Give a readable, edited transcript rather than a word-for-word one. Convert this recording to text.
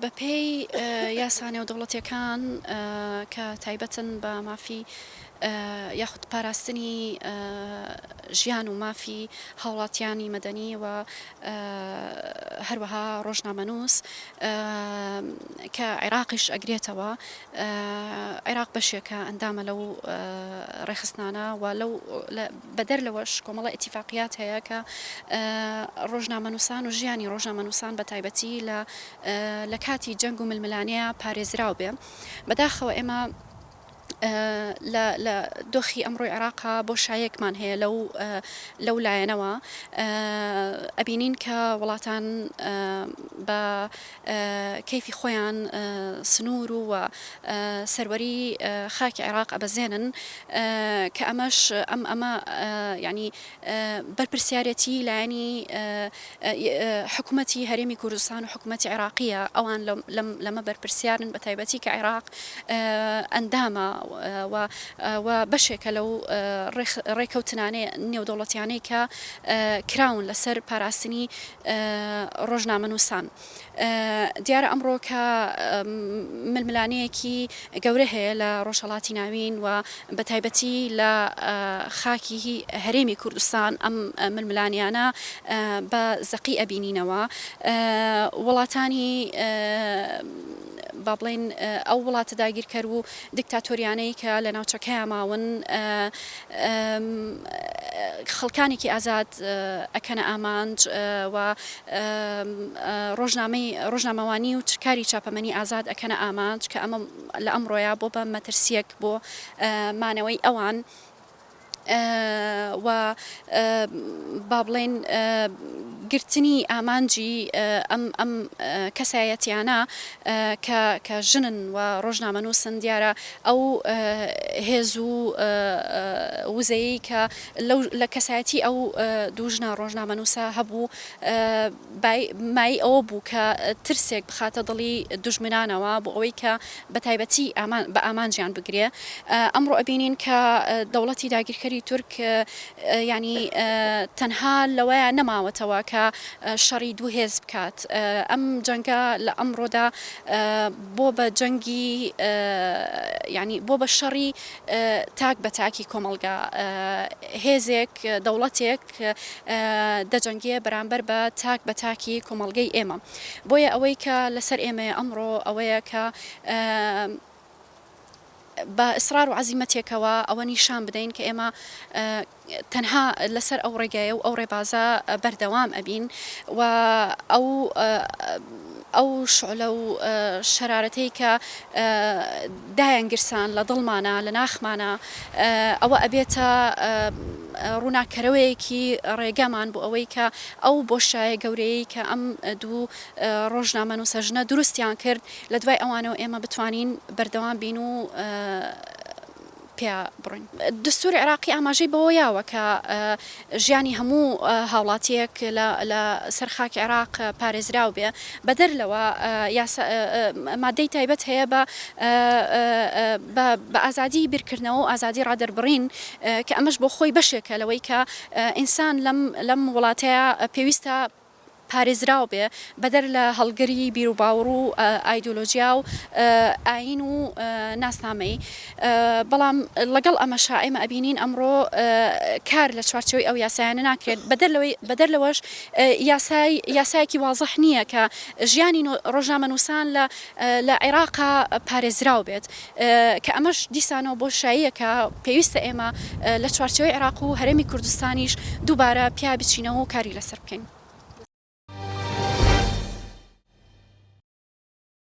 بەپێی یاسا نێودەوڵەتیەکان کە تایبەتن بە مافی یاخود پاراستنی ژیان و مافی هاوڵاتیانی مەدەنی و هەروەها ڕۆژنامەنووس کە عێراقیش ئەگرێتەوە، عێراق بەشێکە ئەندامە لەو ڕێکخستنانە و لەو بەدەر لەوەش کۆمەڵە ئیتیفاقیات هەیە کە ڕۆژنامەنووسان و ژیانی ڕۆژنامەنووسان بە تایبەتی لە لە کاتی جەنگ و ململانێیا پارێزراو بێ. بەداخەوە ئێمە لە لە دۆخی ئەمڕۆی عێراقا بۆشایەکمان هەیە لەو لەو لایەنەوە ئەبینین کە وڵاتان بە کەیفی خۆیان سنوور و سەروەری خاکی عێراق ئەبەزێنن کە ئەمەش ئەم ئەمە یانی بەرپرسیارێتی لایەنی حکومەتی هەرێمی کوردستان و حکومەتی عێراقیە ئەوان لەمە بەرپرسیارن بە تایبەتی کە عێراق ئەندامە و بەشێکە لەو ڕێکەوتنانەی نێودەوڵەتیانەی کە کراون لەسەر پاراستنی ڕۆژنامەنووسان. دیارە ئەمڕۆ کە ململانێیەکی گەورە هەیە لە ڕۆژهەڵاتی ناوین و بە تایبەتی لە خاکی هەرێمی کوردستان ئەم ململانیانە بە زەقی ئەبینینەوە وڵاتانی با بڵێین ئەو وڵاتە داگیرکەر و دیکتاتۆریانەی کە لە ناوچەکەیا ماون خەڵکانێکی ئازاد ئەکەنە ئامانج و ڕۆژنامەی ڕۆژنامەوانی و کاری چاپەمەنی ئازاد ئەکەنە ئامانج کە ئەمە لە ئەمڕۆیا بۆ بە مەترسییەک بۆ مانەوەی ئەوان. و با بڵێین گرتنی ئامانجی ئەم ئەم کەسایەتیانە کە کە ژنن و ڕۆژنامەنووسن دیارە ئەو هێز و وزەیەی کە لەو لە کەسایەتی ئەو دوو ژنە ڕۆژنامەنووسە هەبوو مایەی ئەوە بوو کە ترسێک بخاتە دڵی دوژمنانەوە بۆ ئەوەی کە بە تایبەتی بە ئامانجیان بگرێ. ئەمڕۆ ئەبینین کە دەوڵەتی داگیرکەری تورک یانی تەنها لەوەیا نەماوەتەوە کە شەڕی دوو هێز بکات. ئەم جەنگە لە ئەمڕۆدا بۆ بە جەنگی یانی بۆ بە شەڕی تاک بە تاکی کۆمەڵگا. هێزێک، دەوڵەتێک، دەجەنگێ بەرامبەر بە تاک بە تاکی کۆمەڵگەی ئێمە. بۆیە ئەوەی کە لەسەر ئێمەیە ئەمڕۆ ئەوەیە کە بە ئیسرار و عەزیمەتێکەوە ئەوە نیشان بدەین کە ئێمە تەنها لەسەر ئەو ڕێگایە و ئەو ڕێبازە بەردەوام ئەبین و ئەو ئەو شعلە و شەرارەتەی کە دایانگرسان لە دڵمانا، لە ناخمانا، ئەوە ئەبێتە ڕووناککەرەوەیەکی ڕێگامان بۆ ئەوەی کە ئەو بۆشایە گەورەیەی کە ئەم دوو ڕۆژنامەنووسە ژنە دروستیان کرد، لە دوای ئەوانەوە ئێمە بتوانین بەردەوام بین و پیا بڕۆین. دەستووری عێراقی ئاماژەی بەوە یاوە کە ژیانی هەموو هاوڵاتییەک لە سەر خاکی عێراق پارێزراو بێ، بەدەر لەوە یاسا مادەی تایبەت هەیە بە بە ئازادی بیرکردنەوە و ئازادی ڕادەربڕین کە ئەمەش بۆ خۆی بەشێکە لەوەی کە ئینسان لەم لەم وڵاتەیا پێویستە پارێزراو بێ بەدەر لە هەڵگری بیروباوڕ و ئایدۆلۆجیا و ئایین و ناسنامەی. بەڵام لەگەڵ ئەمەشا ئێمە ئەبینین ئەمڕۆ کار لە چوارچێوەی ئەو یاسایانە ناکرێت بەدەر لەوەی بەدەر لەوەش یاسای یاسایەکی وازح نییە کە ژیانی ڕۆژنامەنووسان لە لە عێراقا پارێزراو بێت کە ئەمەش دیسانەوە بۆشاییەکە پێویستە ئێمە لە چوارچێوەی عێراق و هەرێمی کوردستانیش دووبارە پیا بچینەوە و کاری لەسەر بکەین.